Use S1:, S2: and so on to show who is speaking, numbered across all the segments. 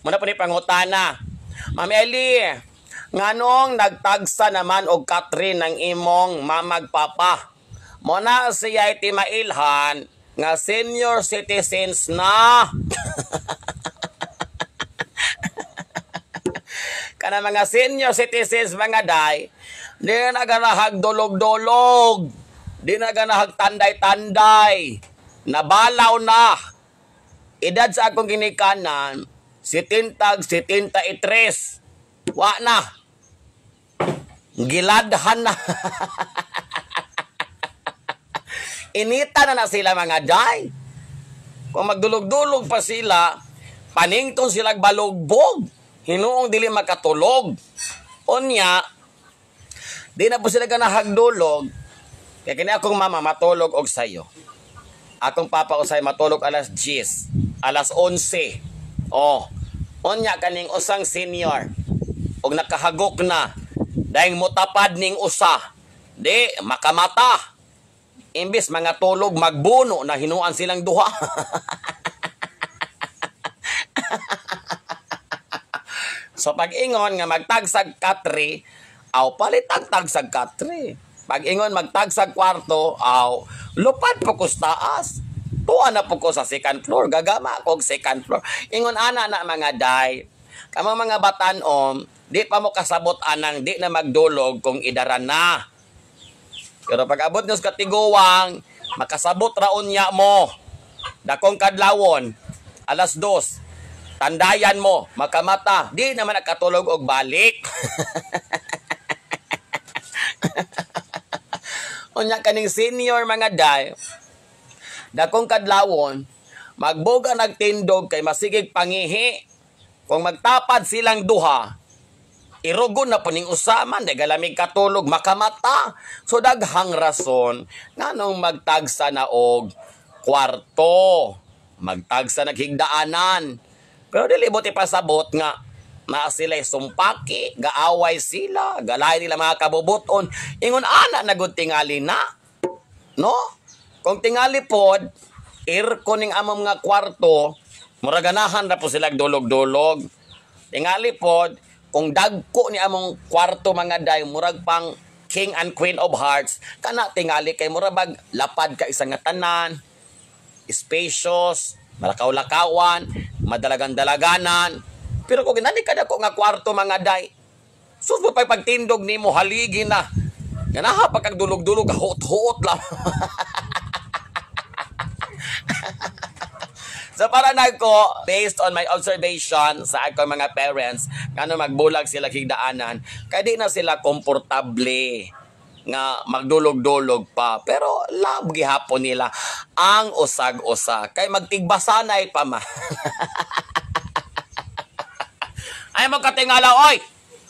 S1: Muna po ni pangutana. Ma'am Eli, nganong nagtagsa naman og Catherine ng imong mamagpapa? Muna siya iti mailhan nga senior citizens na. Kana mga senior citizens mga day, di na ganahag dulog-dulog, di na ganahag tanday-tanday, nabalaw na. Edad sa akong ginikanan, 70, 73. Wa na. Giladhan na. Inita na na sila mga day. Kung magdulog-dulog pa sila, panington sila balugbog. Hinuong dili makatulog. Unya, di na po sila ganahagdulog. Kaya kini akong mama matulog og sayo. Akong papa usay matulog alas 10, alas 11. Oh, unya kaning usang senior og nakahagok na dahil mutapad ning usa. Di makamata. Imbis mga tulog magbuno na hinuan silang duha. So pag-ingon nga magtagsag katre, aw palitag tagsag katre. Pag-ingon magtagsag kwarto, aw lupad po ko sa taas. Tuwa na po ko sa second floor, gagama ko og second floor. Ingon ana na mga day. Kamo mga batanom, di pa mo kasabot anang di na magdulog kung idaran na. Pero pag abot nyo sa katiguwang, makasabot raon niya mo. Dakong kadlawon, alas 2. Tandayan mo, makamata, di naman nakatulog og balik. Unya kaning senior mga day, dakong kadlawon, magboga nagtindog kay masigig pangihi. Kung magtapad silang duha, irugon na po ning usaman, di galamig katulog, makamata. So daghang rason nganong magtagsa na og kwarto, magtagsa naghigdaanan. Pero dili mo ti pasabot nga naa sila sumpaki, gaaway sila, galay nila mga kabubuton. Ingon ana na gud tingali na. No? Kung tingali pod, aircon ning among mga kwarto, mura ganahan ra po sila dulog-dulog. Tingali pod, kung dagko ni among kwarto mga day, murag pang King and Queen of Hearts, kana tingali kay mura bag lapad ka isang nga tanan, spacious, malakaw-lakawan, madalagan-dalaganan. Pero kung ginani ka dako nga kwarto mga day, sus mo pa'y pagtindog nimo haligi na. Ganaha pa kag dulog-dulog, huot-huot lang. So para nako, based on my observation sa akong mga parents, ngano magbulag sila higdaanan, kay di na sila komportable nga magdulog-dulog pa. Pero love gihapon nila ang usag-usa. Kay magtigbasanay pa man. Ay magkatingala, oy!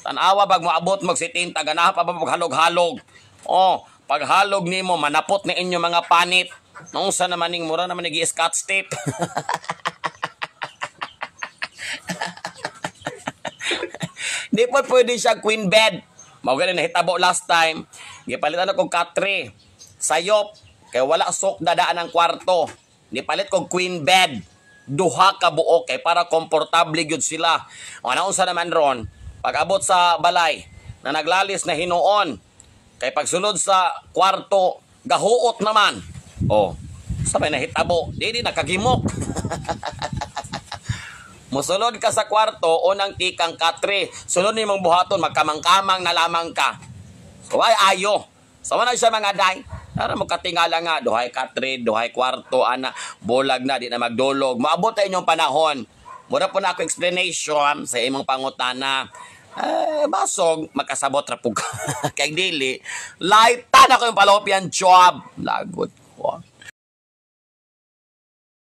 S1: Tanawa bag moabot mag si tinta, ganaha pa ba maghalog-halog? Oh, paghalog nimo manapot na inyo mga panit. Nung sa naman ning mura naman nag-scotch tape. Di po pwede siya queen bed. Mao gani nahitabo last time. Gipalitan ako katre. Sayop kay wala sok dadaan ang kwarto. Nipalit kog queen bed. Duha ka buok kay para komportable gyud sila. O naunsa naman ron, pag-abot sa balay na naglalis na hinuon, kay pagsulod sa kwarto gahuot naman. O, sabay nahitabo, di di nakagimok. Musulod ka sa kwarto, unang tikang katre, sulod nimong buhaton, magkamang-kamang na lamang ka. So ay ayo. So wala siya mga day. Tara mo katingala nga, duhay katre, duhay kwarto, ana, bulag na, di na magdulog. Maabot ta inyong panahon. Mura po na ako explanation sa imong pangutana. Eh, basog, makasabot ra pug. Kay dili, lightan ako yung palopian job. Lagot